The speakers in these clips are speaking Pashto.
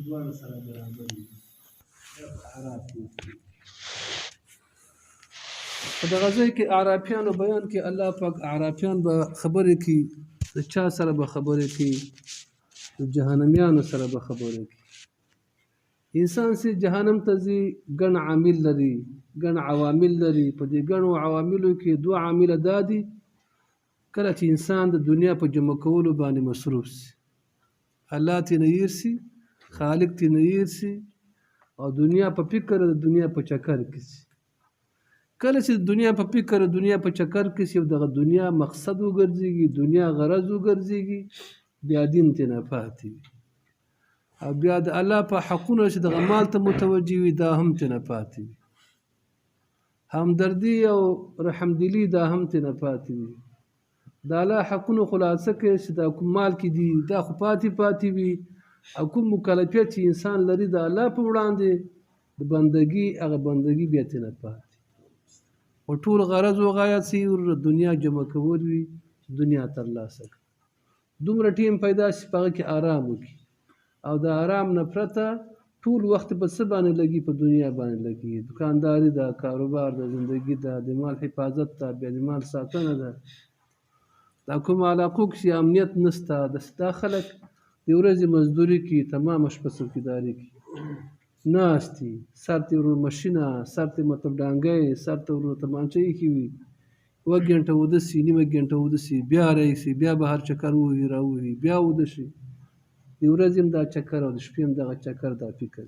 دواړه سره برابر دي. دا په اعراف کې په دغه ځای کې اعرافیانو بیان کې الله پاک اعرافیان به خبرې کوي. د چا سره به خبرې کوي؟ د جهنميانو سره به خبرې کوي. انسان چې جهنم ته ځي، ګڼ عامل لري، ګڼ عوامل لري. په دې ګڼو عواملو کې دوه عامله دا دي: کله چې انسان د دنیا په جمع کولو باندې مصروف سي، الله ترې نه هېر سي، خالق ترې نه هېر سي، او دنیا په فکر، د دنیا په چکر کې سي. کله چې د دنیا په فکر، دنیا په چکر کې سي او دغه دنیا مقصد وګرځېږي، دنیا غرض وګرځېږي، بیا دین ترې نه پاتې وي، او بیا د الله په حقونو چې دغه مال ته متوجه وي، دا هم ترې نه پاتې وي. همدردي او رحمدلي دا هم ترې نه پاتې وي. د الله حقونو خلاصه کې چې دا کوم مال کې دي، دا خو پاتې پاتې وي، او کوم مکلفیت چې انسان لري د الله په وړاندې د بندګي، هغه بندګي بیا ترې نه پاتې. او ټول غرض او غایت چې دنیا جمع کول وي، دنیا ترلاسه کړي، دومره ټیم پیدا شي په هغه کې آرام وکړي، او د آرام نه پرته ټول وخت په څه باندې لګي؟ په دنیا باندې لګي. دکانداري ده، کاروبار ده، زندگی ده، د مال حفاظت ده، بیا د مال ساتنه ده. دا کوم علاقو کې چې امنیت نشته، دا خلک د ورځې مزدوري کوي، تمامه شپه څوکیداري کوي، ناست دي، سر ته ورو ماشینه، سر ته مطلب ډانګی، سر ته ورو تمانچه ایښې وي. یوه ګنټه وده سي، نیمه ګنټه وده سي، بیا راشي، بیا بهر چکر ووهي، راووهي، بیا وده شي. د ورځې هم دا چکر او د شپې هم دغه چکر، دا فکر.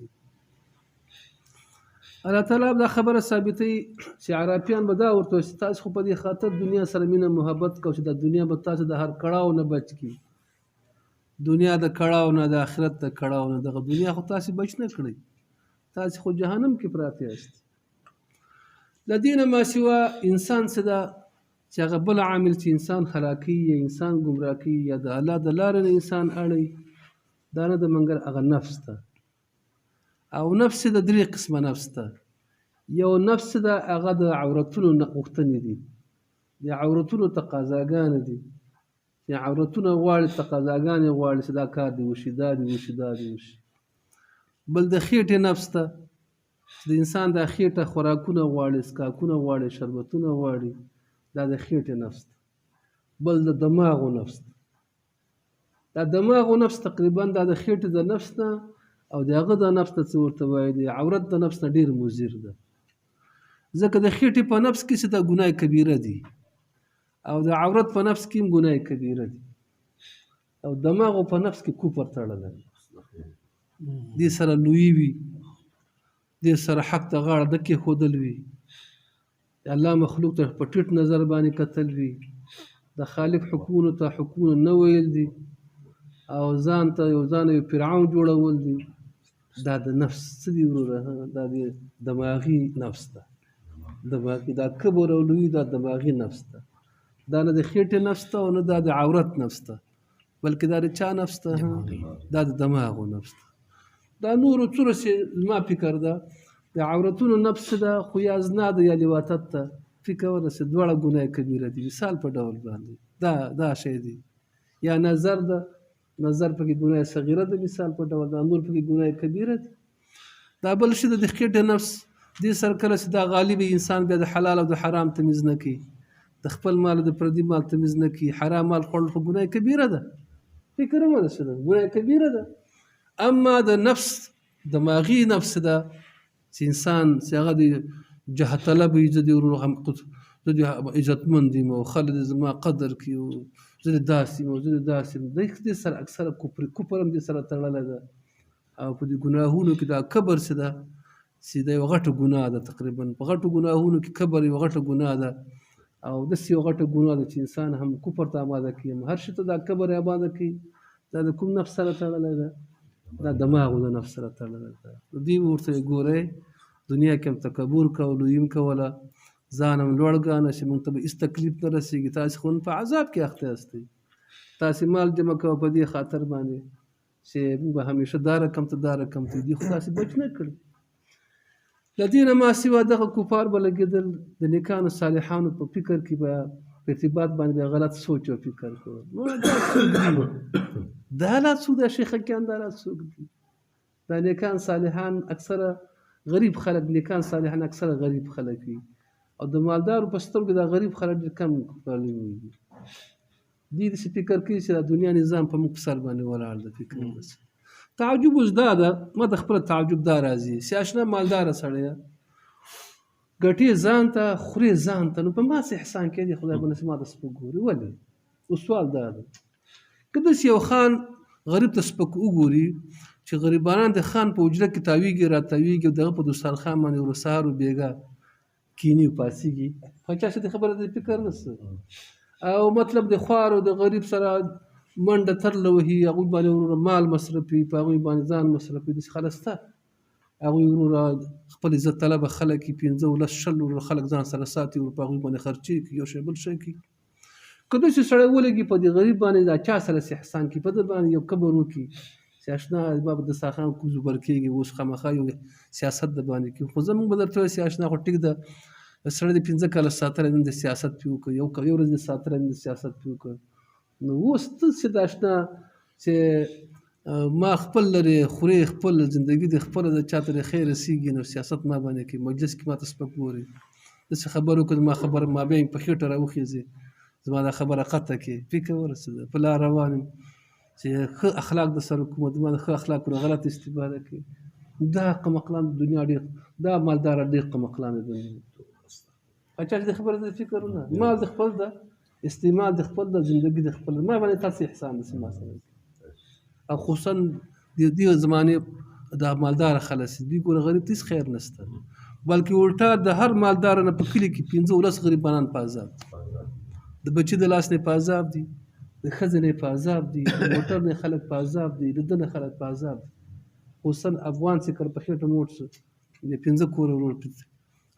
الله تعالی دا خبره ثابتوي چې عربیان به دا ورته وایي چې تاسو خو په دې خاطر دنیا سره مینه محبت کوئ چې دا دنیا به تاسو د هر کړاو نه بچ کړي. دنیا د کړاو نه، د آخرت د کړاو نه دغه دنیا خو تاسو بچ نه کړئ، تاسو خو جهنم کې پراته یاست. له دې نه ما سوا انسان څه ده چې هغه بل عامل چې انسان هلاکوي یا انسان ګمراه کوي یا د الله د لارې نه انسان اړوي، دا نه ده منګر هغه نفس ده. او نفس د درې قسمه نفس ده. یو نفس ده هغه د عورتونو غوښتنې دي، د عورتونو تقاضاګانې دي، چې عورتونه غواړي، تقاضاګانې غواړي چې دا کار دې وشي، دا دې وشي، دا دې وشي. بل د خېټې نفس ده چې د انسان دا خېټه خوراکونه غواړي، څښاکونه غواړي، شربتونه غواړي، دا د خېټې نفس ده. بل د دماغو نفس ده. دا دماغو نفس تقریبا دا د خېټې د نفس نه او د هغه د نفس نه، څه ورته وایي، د عورت د نفس نه ډېر مضر ده، ځکه د خېټې په نفس کې چې دا ګناه کبیره دي، او د عورت په نفس کې هم ګناه کبیره دي، او دماغو په نفس کې کفر تړلی دې سره لوی وي، دې سره حق ته غاړه نه کېښودل وي، د الله مخلوق ته په ټیټ نظر باندې کتل وي، د خالق حکمونو ته حکمونه نه ویل دي، او ځان ته یو ځان یو فرعون جوړول دي. دا د نفس څه دي وروره؟ دا د دماغي نفس ده. دماغي دا کبر او لوی دا دماغي نفس ده. دا نه د خېټې نفس ده او نه دا د عورت نفس ده، بلکې دا د چا نفس ده؟ دا د دماغو نفس ده. دا نورو څومره چې زما فکر ده، د عورتونو نفس ده خو یا زنا ده یا لواطت ده، فکر ورسې دواړه ګناه کبیره دي مثال په ډول باندې، دا دا شی دی. یا نظر ده، نظر پکې ګناه صغیره ده مثال په ډول، دا نور پکې ګناه کبیره دي. دا بل شي د خېټې نفس دې سره کله چې دا غالب انسان بیا د حلال او د حرام تمیز نه کوي، د خپل مال او د پردي مال تمیز نه کوي. حرام مال خوړل خو ګناه کبیره ده، فکر هم ورسېده، ګناه کبیره ده. اما د نفس دماغي نفس ده چې انسان چې هغه د جهه طلب وي، زه د ورونو هم زه د عزتمند یم او خلک دې زما قدر کوي او زه دې داسې یم او زه دې داسې یم، دې سره اکثره کفر کفر هم دې سره تړلی ده. او په دې ګناهونو کې دا کبر څه ده چې دا یوه غټه ګناه ده. تقریبا په غټو ګناهونو کې کبر یوه غټه ګناه ده، او داسې یوه غټه ګناه ده چې انسان هم کفر ته آماده کوي، هم هر شي ته دا کبر یې آماده کوي. دا د کوم نفس سره تړلی ده؟ دا دماغو د نفس سره تړلی ده. نو دوی به ورته ګورئ دنیا کې هم تکبر کولو، هم کوله، ځان هم لوړ ګانه چې موږ ته به هېڅ تکلیف نه رسېږي. تاسې خو نن په عذاب کې اخته یاستئ. تاسې مال جمع کوه په دې خاطر باندې چې موږ به همیشه دا رقم ته دا رقم ته دي، خو تاسې بچ نه کړئ. له دې نه ما سوا دغه کفار به لګېدل د نیکانو صالحانو په فکر کې به په ارتباط باندې به غلط سوچ او فکر کول. نو دا څوک دي؟ دا لا څوک دا شیخکیان دا لا څوک دي؟ دا نیکان صالحان اکثره غریب خلک، نیکان صالحان اکثره غریب خلک وي، او د مالدارو په سترګو دا غریب خلک ډېر کم معلومېږي. دوی داسې فکر کوي چې دا دنیا نظام په موږ په سر باندې ولاړ ده. فکر داسې تعجب اوس دا ده، ما ته خپله تعجب دا راځي چې اشنا مالداره سړی ګټې ځان ته، خورې ځان ته، نو په ما څه احسان کوي؟ خدای به نصیب ما ته سپک ګوري ولې؟ اوس سوال دا ده، که داسې یو خان غریب ته سپک وګوري چې غریبانان د خان په حجره کې تاویږي راتاویږي او دغه په دسترخوان باندې ورو سهار و بېګا کینی او پاڅېږي، خو چا چې د خبره د فکر نه څه او مطلب د خوار او د غریب سره منډه ترله وهي، هغوی باندې وروره مال مصرفوي، په هغوی باندې ځان مصرفوي، داسې خلک شته. هغوی وروره خپل عزت طلبه خلک یې 15 لس 20 وروره خلک ځان سره ساتي، ورو په هغوی باندې خرچې کوي، یو شی بل شی کوي. که داسې سړی ولګي په دې غریب باندې دا چا سره څه احسان کوي، په ده باندې یو قبر وکړي چې اشنا زما په دسترخوان کوز اوبر کېږي، اوس خامخا یو سیاست د باندې کوي. خو زه موږ به درته وایو چې اشنا خو ټیک ده، سړی دې 5 کاله ساتلی نن د سیاست پرې وکړ، یو ورځ دې ساتلی نن د سیاست پرې وکړ. نو اوس ته چې د اشنا چې ما خپل لرې، خورې خپل، زندګي دې خپله ده، چا ته دې خیر رسېږي، نو سیاست ما باندې کوي، مجلس کې ما ته سپک ګوري، داسې خبرې وکړه زما خبره ما بیا په خېټه راوخېږي، زما دا خبره قطع کړي. فکر ورسېده په لار روان یم چې ښه اخلاق د سره کوم، زما د ښه اخلاقو نه غلط استفاده کوي. دا قم اقلان د دنیا ډېر، دا مالداره ډېر قم اقلان د دنیا. چا چې د خبرې د فکرونه، مال د خپل ده، استعمال د خپل ده، زندګي د خپل ده، ما باندې تاسو احسان ده ما سره. او خصوصا د دې زمانې دا مالداره خلک چې دوی ګوره غریب ته هېڅ خیر نشته، بلکې الټا د هر مالدار نه په کلي کې 15 لس غریبانان په عذاب دي، د بچي د لاس نه په عذاب دي، د ښځې نه په عذاب دي، د موټر نه خلک په عذاب دي، د ده نه خلک په عذاب دي. خصوصا افغان چې کله په خېټه موټ شو، د 5 کوره ورور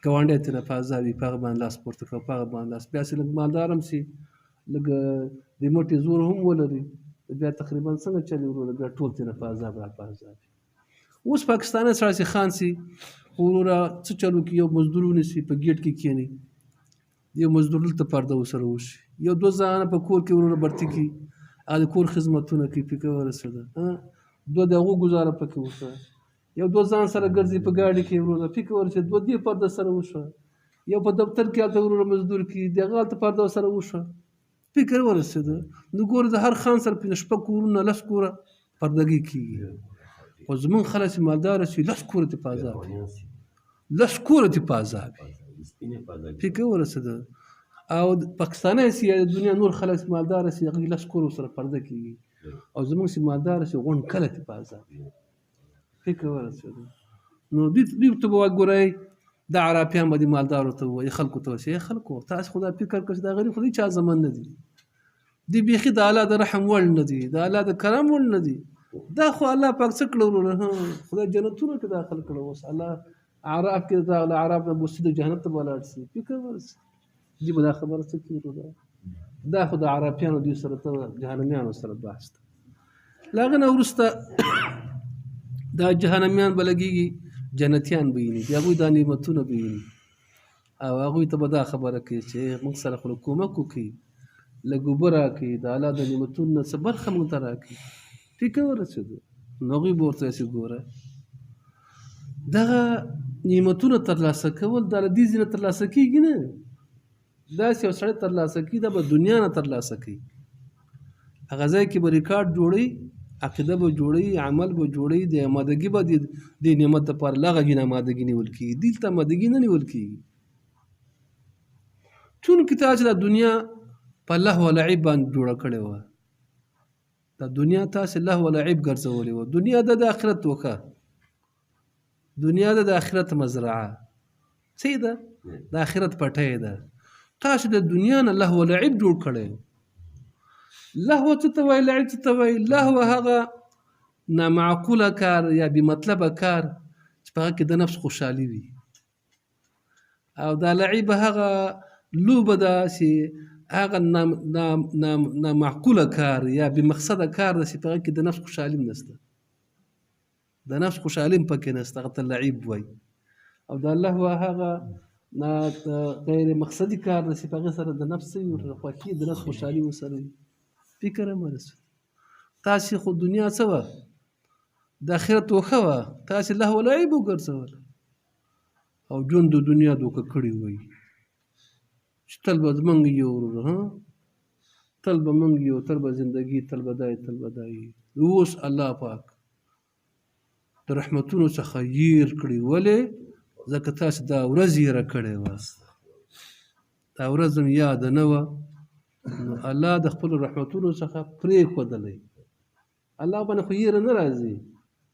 ګاونډی ترې په عذاب وي، په هغه باندې لاس پورته کړه، په هغه باندې لاس، بیا چې لږ مالدار هم شي، لږ د مټې زور هم ولري، بیا تقریبا څنګه چلي وروره، بیا ټول ترې په عذاب را په عذاب وي. اوس پاکستانی سړی چې خان سي وروره څه چل وکړي، یو مزدور ونیسي په ګېټ کې کښېني، یو مزدور دلته پرده ورسره وشي، یو دوه ځانه په کور کې وروره برتي کړي، هغه د کور خدمتونه کوي، فکر ورسېده، دوه د هغو ګزاره پکې وشوه، یو دوه ځان سره ګرځي په ګاډي کې وروره، فکر ورسېد، دوه دې پرده سره وشوه، یو په دفتر کې هلته وروره مزدور کړي، د هغه هلته پرده سره وشوه، فکر ورسېده. نو ګوره د هر خان سره 5 شپږ کورونه 10 کوره پردګۍ کېږي، خو زمونږ خلک چې مالداره شي 10 کوره ترې په عذاب وي، 10 کوره ترې په عذاب وي، فکر ورسېده. او پاکستانی سي یا د دنیا نور خلک چې مالداره شي هغوی 10 کوره ورسره پرده کېږي، او زمونږ چې مالداره شي غونډ کله ترې په عذاب وي، فکر ورسېده. نو دوی ته به وګورئ، دا عربیان به د مالدارو ته ووایي، خلکو ته وایي، ای خلکو تاسو خو دا فکر کړئ چې دا غریب خو د هېچا زمن نه دي، دوی بیخي د الله د رحم وړ نه دي، د الله د کرم وړ نه دي، دا خو الله پاک څه کړه وروره، خدای جنتونو کې داخل کړه، اوس الله عراف کې دا له عراف نه بوسي د جهنم ته به لاړ شي، فکر ورسي. دوی به دا خبره څه کوي وروره؟ دا خو د عربیانو دوی سره ته جهنمیانو سره بحث ده. له هغه نه وروسته دا جهنمیان به لګېږي، جنتیان به ویني، د هغوی دا نعمتونه به ویني، او هغوی ته به دا خبره کوي چې موږ سره خو لږ کومک وکړي، لږ اوبه راکړي، د الله د نعمتونو نه څه برخه موږ ته راکړي، فکر ورسېدو. نو هغوی به ورته وایي چې ګوره دغه نعمتونه ترلاسه کول دا له دې ځای نه ترلاسه کېږي نه، داسې یو سړی ترلاسه کوي دا به دنیا نه ترلاسه کوي، هغه ځای کې به ریکارډ جوړوي، عقیده به جوړوي، عمل به جوړوي، د آمادګي به د نعمت دپاره له هغه ځای نه آمادګي نیول کېږي، دلته آمادګي نه نیول کېږي. چونکې تاسې دا دنیا په لهو و لعب باندې جوړه کړې وه، دا دنیا تاسې لهو و لعب ګرځولې وه، دنیا د آخرت توښه، دنیا د آخرت مزرعه څه ده، د آخرت پټی ده. تاسو د دنیا نه لهو و لعب جوړ کړی. لهو څه ته وایي، لعب څه ته وایي؟ لهو هغه نامعقوله کار یا بې مطلبه کار چې په هغه کې د نفس خوشحالي وي، او دا لعب هغه لوبه ده چې هغه نامعقوله کار یا بې مقصده کار ده چې په هغه کې د نفس خوشحالي هم نشته، د نفس خوشحالي هم پکې نشته، هغه ته لعب وایي. او دا لهو هغه غیر مقصدي کار ده چې په هغې سره د نفس څه وي، خوښي، د نفس خوشحالي ورسره وي. فکر هم ورسېد. تاسې خو دنیا څه وه، د آخرت توښه وه، تاسې لهو لعب وګرځوله او ژوند د دنیا دوکه کړی وای چې تل به زمونږ یو وروره، ها تل به مونږ یو، تل به زندگی، تل به دای، تل به دای. اوس الله پاک د رحمتونو څخه ییر کړی، ولې؟ ځکه تاسې دا ورځ یېره کړې وه، دا ورځ هم یاده نه وه، نو الله د خپلو رحمتونو څخه پرېښودلی. الله باندې خو یېره نه راځي،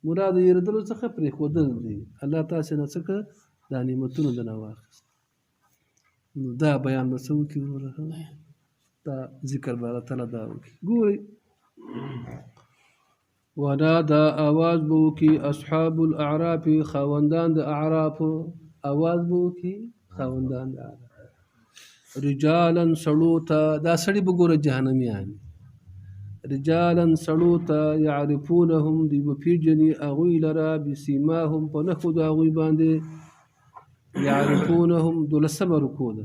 مراد د یېرېدلو څخه پرېښودل دي. الله تاسې نه څه کړه؟ دا نعمتونه درنه واخیست. نو دا بیان به څه وکړي وروره؟ دا ذکر به الله تعالی دا وکړي. ګورئ، ونادا آواز به وکړي اصحاب الاعراف، خاوندان د اعراف، آواز به وکړي خاوندان د اعراف، رجالا سړو ته، دا سړي به ګوره جهنمیان، رجالا سړو ته، یعرفونهم دوی به پېژني هغوی لره، بسیماهم په نښو د هغوی باندې، یعرفونهم دولسمه رکو ده،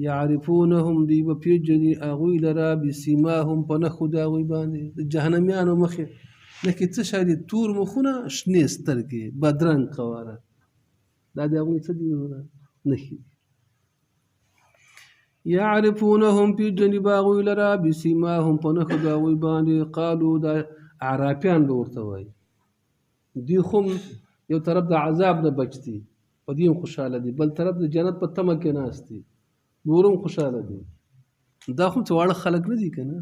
یعرفونهم دوی به پېژني هغوی لره بسیماهم په نښو د هغوی باندې. د جهنمیانو مخې نښې څه شی دي؟ تور مخونه، شنې سترګې، بدرنګ قواره، دا د هغوی څه دي وروره؟ نښې دي. یعرفونهم پېژني به هغوی لره بسیماهم په نښو د هغوی باندې. قالو دا اعرافیان به ورته وایي، دوی خو یو طرف د عذاب نه بچ دي، په دې هم خوشحاله دي، بل طرف د جنت په تمه کې ناست دي، نور هم خوشحاله دي. دا خو څه واړه خلک نه دي که نه،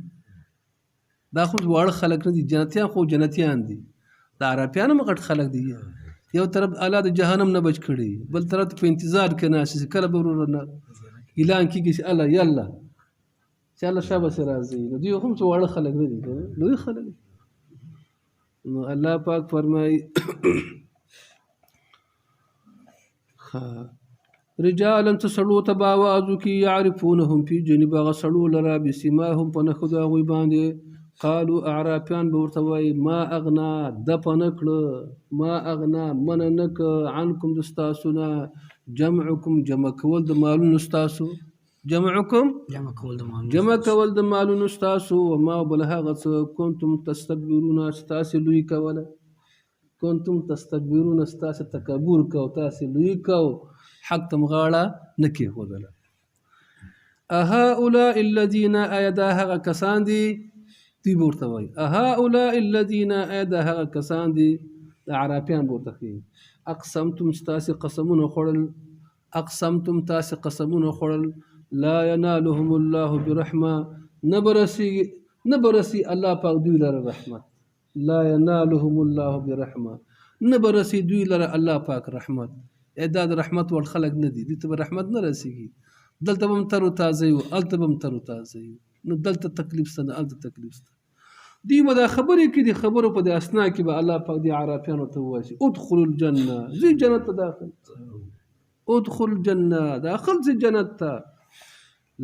دا خو واړه خلک نه دي، جنتیان خو جنتیان دي، د عربیان هم غټ خلک دي. یو طرف الله د جهنم نه بچ کړي، بل طرف په انتظار کې ناست چې کله به وروره نه اعلان کېږي چې الله یلا چې الله شابه سي راځي. نو دوی هم څه واړه خلک نه دي، لوی خلک دي. نو الله پاک فرمایي رجالا څه سړو ته به اواز وکړي، یعرفونهم پېژني به هغه سړو لره، بسیماهم په نښو د هغوی باندې. قالو اعرافیان به ورته وایي ما اغنا دفع نه کړه، ما اغنا منع نه کړه عنکم د ستاسو نه، جمعکم جمع کول د مالونو ستاسو، جمعکم جمع کول د مالونو ستاسو، وما بل هغه څه کنتم تستکبرون چې تاسې لوی کوله، کنتم تستکبرون ستاسې تکبر کو، تاسې لوی کو، حق ته مو غاړه نه کېښودله. اهؤلاء الذین، آیا دا هغه کسان دي؟ دوی به ورته وایي اهؤلاء الذین، آیا دا هغه کسان دي؟ د عرافیان به ورته ښیي اقسمتم چې تاسې قسمونه خوړل، اقسمتم تاسې قسمونه خوړل، لا ینالهم الله برحمه، نه به رسي، نه به رسي الله پاک دوی لره رحمت، لا ینالهم الله برحمه، نه به رسي دوی لره الله پاک رحمت. ای دا د رحمت وړ خلک نه دي، دوی ته به رحمت نه رسیږي. دلته به هم تر و تازه یو، هلته به هم تر و تازه یو، نو دلته تکلیف شته نه هلته تکلیف شته. دوی به دا خبرې کوي، د خبرو په دې اسنا کې به الله پاک دې عرافیانو ته ووایي چې ادخلوا الجنه، ځئ جنت ته داخل، ادخلوا الجنه، داخل ځئ جنت ته.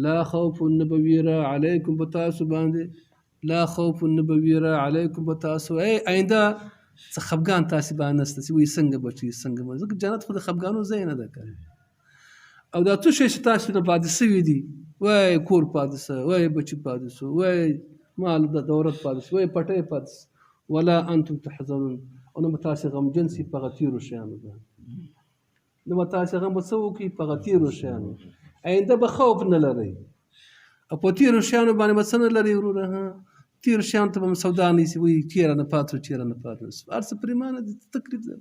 لا خوف نه به ویره علیکم په تاسو باندې، لا خوف نه به ویره علیکم په تاسو. ای آینده څه خفګان تاسې باندې نشته چې وایي څنګه به شي څنګه به، ځکه جنت خو د خفګانو ځای نه ده که نه. او دا څه شی چې تاسو نه پاتې سوي دي، وای کور پاتې سه، وای بچي پاتې سو، وای مال د دولت پاتې سو، وای پټی پاتې سو، ولا انتم تحزنون، او نه به تاسې غمجن سي په هغه تېرو شیانو باندې، نه به تاسې غم به څه وکړي په هغه تېرو شیانو. آینده به خوف نه لرئ او په تېرو شیانو باندې به څه نه لرئ وروره؟ ها تېرو شیانو ته به مو سودا نه نیسي، وایي چېرې نه پاتې شو، چېرې نه پاتې شو، هر څه پرېمانه دي، تکلیف ده.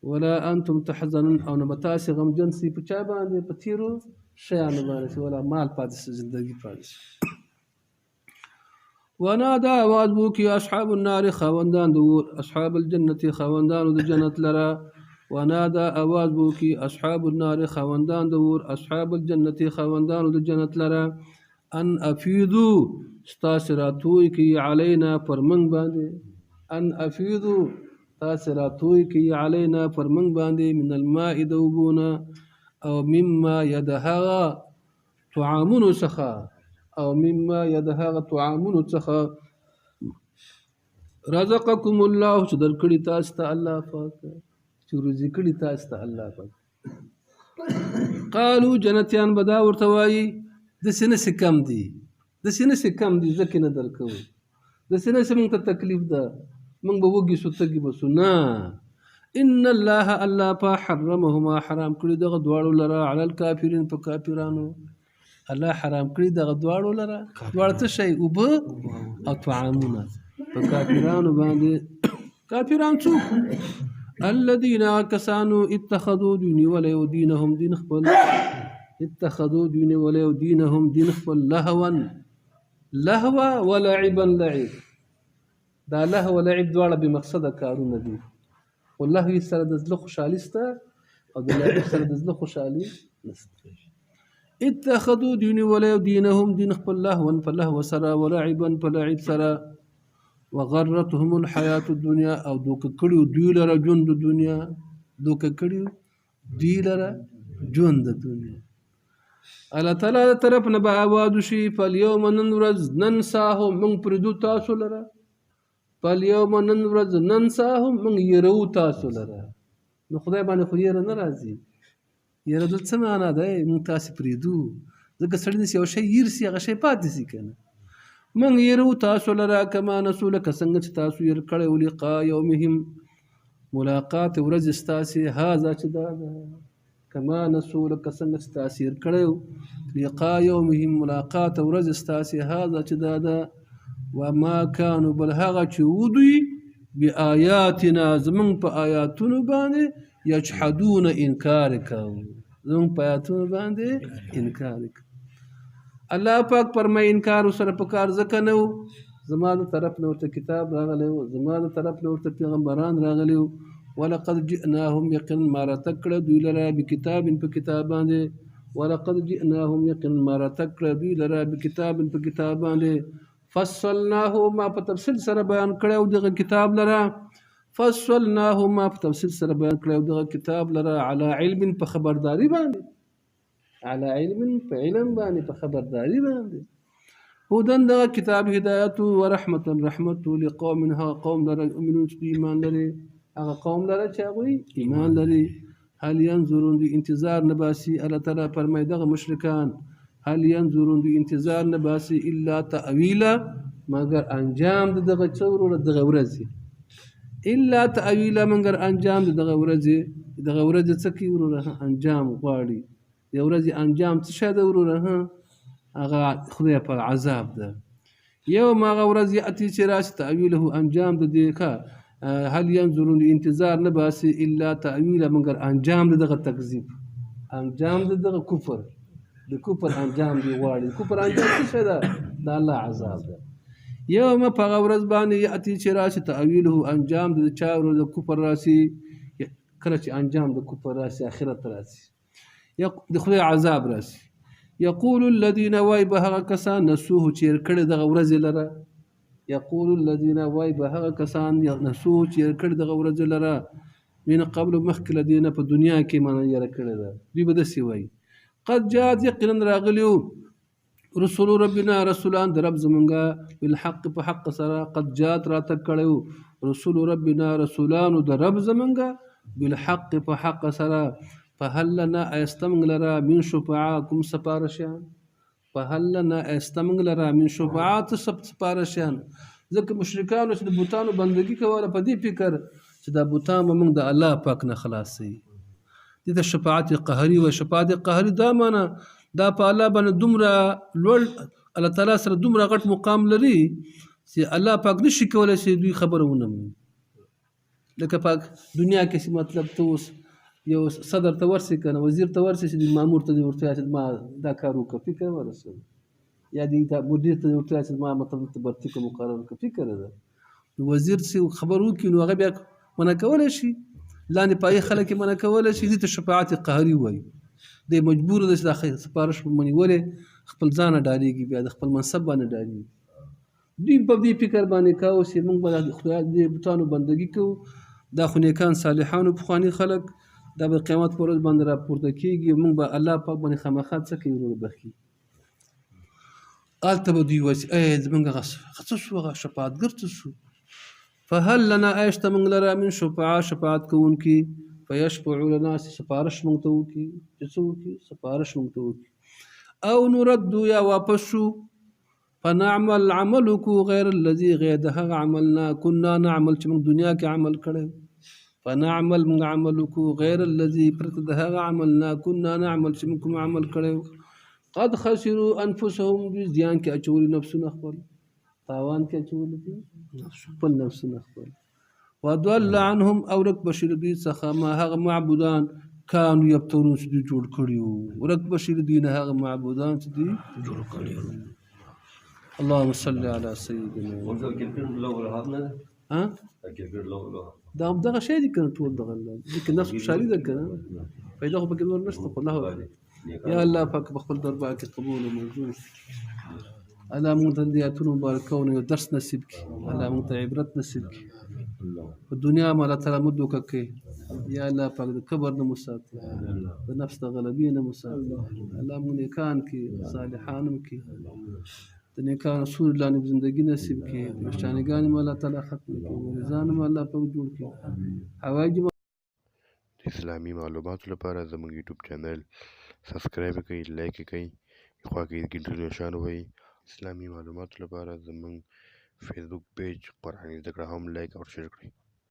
ولا انتم تحزنون، او نه به تاسې غمجن سئ په چا باندې؟ په تېرو شیانو باندې چې ولا مال پاتې شو، زندګي پاتې شو. ونادى آواز وکړي اصحاب النار خاوندان د اور، اصحاب الجنة خاوندانو د جنت لره. ونادى آواز وکړي اصحاب النار خاوندان د اور، اصحاب الجنة خاوندانو د جنت لره، ان افیدو ستاسې راتوی کړي علینا پر موږ باندې، ان افیدو تاسې راتوی کړي علینا پر موږ باندې، من الماء د اوبو نه، او مما یا د هغه طعامونو څخه، او مما یا د هغه طعامونو څخه رزقکم الله چې درکړي تاسو ته الله پاک، چې روزي کړي تاسو ته الله پاک. قالو جنتیان به دا ورته وایي داسې نه څه کم دي، داسې نه څه کم دي، ځکه نه درکوو، داسې نه څه موږ ته تکلیف ده. موږ به وږي سو، تږي به سو. نه، ان الله، الله پاک حرمهما، حرام کړي دغه دواړو لره، علی الکافرین، په کافرانو. الله حرام کړي دغه دواړو لره. دواړه څه شی؟ اوبه او طعامونه په کافرانو باندې. کافران څوک؟ الذين کسانو اتخذوا، دوی نیولی و، دینهم، دین خپل، اتخذوا، دوی نیولی و، دینهم، دین خپل، لهوا، لهوا ولعبا، لعب. دا لهو لعب دواړه بې مقصده کارونه دي، خو لهوي سره د زړه خوشحالي سته او د لعب سره د زړه خوشحالي نسته. اتخذوا، دوی نیولی و، دینهم، دین خپل، لهوا، په لهو سره، ولعبا، په لعب سره، وغرتهم الحیات الدنیا، او دوکه کړیو دوی لره ژوند د دنیا، دوکه کړیو دوی لره ژوند د دنیا. الله تعالی د طرف نه به آواز وشي، فالیوم، نن ورځ، ننساهم، موږ پرېږدو تاسو لره، فالیوم، نن ورځ، ننساهم، موږ یروو تاسو لره. نو خدای باندې خو یره نه راځي. یره د څه معنا ده؟ موږ تاسې پرېږدو، ځکه سړی داسې یو شی هېر سي، هغه شی پاتې سي که نه. موږ یروو تاسو لره، کما نسو، لکه څنګه چې تاسو هېر کړی و، لقا یومهم، ملاقات ورځې ستاسې، هذا، چې دا ده، کما نسو، لکه څنګه چې تاسو هېر کړی و، لقا یومهم، ملاقات ورځې ستاسې، هذا، چې دا ده، وما کانو، بل هغه چې وو دوی، بآیاتنا، زمونږ په آیاتونو باندې، یجحدون، انکار کاوه، زمونږ په آیاتونو باندې انکار کاوه. الله پاک فرمایي انکار سره په کار ځکه نه و، زما د طرف نه ورته کتاب راغلی و، زما د طرف نه ورته پیغمبران راغلي وو. ولقد جئناهم، یقینا ما راتګ کړه دوی لره، بکتاب، په کتاب باندې، ولقد جئناهم، یقینا ما راتګ کړه دوی لره، بکتاب، په کتاب باندې، فصلناه، ما په تفصیل سره بیان کړی او دغه کتاب لره، فصلناه، ما په تفصیل سره بیان کړی او دغه کتاب لره، علی علم، په خبرداري باندې، علی علم، په علم باندې، په خبرداري باندې، هدن، دغه کتاب هدایت، و رحمتا، رحمت، لقوم، هغه قوم لره، یؤمنون، چې ایمان لري، هغه قوم لره چې هغوی ایمان لري. هل ينظرون، دوی انتظار نه باسي. الله تعالی فرمایي دغه مشرکان، هل ينظرون، دوی انتظار نه باسي، الا تأویله، مګر انجام د دغه څه وروره؟ دغه ورځې، الا تأویله، مګر انجام د دغه ورځې. دغه ورځې څه کوي وروره؟ انجام غواړي. د ورځې انجام څه شی ده وروره؟ هغه خدای په عذاب ده. یوم، هغه ورځ، یأتي، چې راشي، تأویله، انجام د دې. ښه، هل ينظرون، انتظار نه باسي، الا تأویله، مګر انجام د دغه تکذیب، انجام د دغه کفر، د کفر انجام دی غواړي. کفر انجام څه شی ده؟ د الله عذاب ده. یوم، په هغه ورځ باندې، یأتي، چې راشي، تأویله، انجام د چا ورځ؟ د کفر راشي. کله چې انجام د کفر راشي، آخرت راشي، د خدای عذاب راشي، یقول الذین، وای به هغه کسان، نسوه، چې هېر کړي دغه ورځې لره، یقول الذین، وای به هغه کسان، نسوه، چې هېر کړي دغه ورځې لره، من قبل، مخکې له دې نه، په دنیا کې معنا یې کړې ده، دوی به داسې وایي، قد جاءت، یقینا راغلي رسول ربنا، رسولان د رب زمونږه، بالحق، په حق سره، قد جاءت، راتګ کړی رسول ربنا، رسولانو د رب زمونږه، بالحق، په حق سره، فهل لنا، ایا سته مونږ لره، من شفعاء، کوم سپارشیان؟ فهل لنا، ایا سته مونږ لره، من شفعاء، څه سپارشیان؟ ځکه مشرکانو چې د بتانو بندګي کوله په دې فکر چې دا بتان به موږ د الله پاک نه خلاصوي. دې ته شفاعت قهري وایي. شفاعت قهري دا معنا، دا په الله باندې دومره لوړ، الله تعالی سره دومره غټ مقام لري چې الله پاک نشي کولی چې دوی خبره ونه مني. لکه پاک دنیا کې چې مطلب ته اوس یو صدر ته ورسې که نه، وزیر ته ورسې، چې د مامور ته دې ورته چې ما دا کار وکړه، فکر ورسوي، یا دې دا مدیر ته ورته چې ما مطلب ته برتي کوم مقرر کړه، فکر ده. نو وزیر چې خبر وکړي نو هغه بیا منع کولی شي، لاندې پایې خلک یې منع کولی شي. دې ته شفاعت قهري وایي. دی مجبور دی چې دا سفارش ومني. ولې؟ خپل ځانه ډارېږي، بیا د خپل منصب باندې ډارېږي. دوی په دې فکر باندې کاوه چې موږ به د خدای دې بتانو بندګي کوو، دا خو نیکان صالحانو پخواني خلک، دا به قیامت پر ورځ باندې راپورته کېږي، موږ به الله پاک باندې خامخا څه کوي وروره؟ بخښي. هلته به دوی وایي چې ای زمونږ هغه څه شو، هغه شفاعتګر څه شو؟ فهل لنا، آیا شته موږ لره، من شفعاء، شفاعت کوونکي، فیشفعوا لنا، چې سفارش موږ ته وکړي، چې څه وکړي؟ سفارش موږ ته وکړي، او نرد، یا واپس شو، فنعمل عمل وکړو غیر الذي غیر د هغه عمل نه كنا نعمل چې موږ دنیا کې عمل کړی. فنعمل موږ عمل وکړو غیر الذي پرته د هغه عمل نه كنا نعمل چې موږ کوم عمل کړی. قد خسروا انفسهم، دوی زیان کې اچولي نفسونه خپل، تاوان کې اچولي دي خپل نفسونه خپل. وضل عنهم، او ورک به شي له دوی څخه ما هغه معبودان کانو یبترون چې دوی جوړ کړي وو. ورک به شي له دوی نه هغه معبودان چې دوی جوړ کړي وو. اللهم صل على سيدنا. ها دا دغه شی دي کنه، ټول دغه ځکه نفس خوشحالي ده کنه، پیدا خو پکې نور نشته. خو الله یا الله پاک په خپل دربار کې قبول او منظور. الله موږ ته د آیتونو مبارکونو یو درس نصیب کړي، الله موږ ته عبرت نصیب کړي. په دنیا مو الله تعالی مو دوکه کوي. یا الله پاک د کبر نه مو ساتي، د نفس د غلبې نه مو ساتي. الله موږ نیکان کړي، صالحان مو کړي، د نیکانو سور لاندې زندګي نصیب کړي، پریشانیګانې مو الله تعالی ختم کړي، مریضان مو الله پاک جوړ کړي، حوایج. د اسلامي معلوماتو لپاره زموږ یوټیوب چینل سبسکرایب کړئ، لایک کړئ، خوا کې د ګنټې نشان وهئ. اسلامي معلوماتو لپاره زموږ فیسبوک پیج قرآني زده کړه هم لایک او شیر کړئ.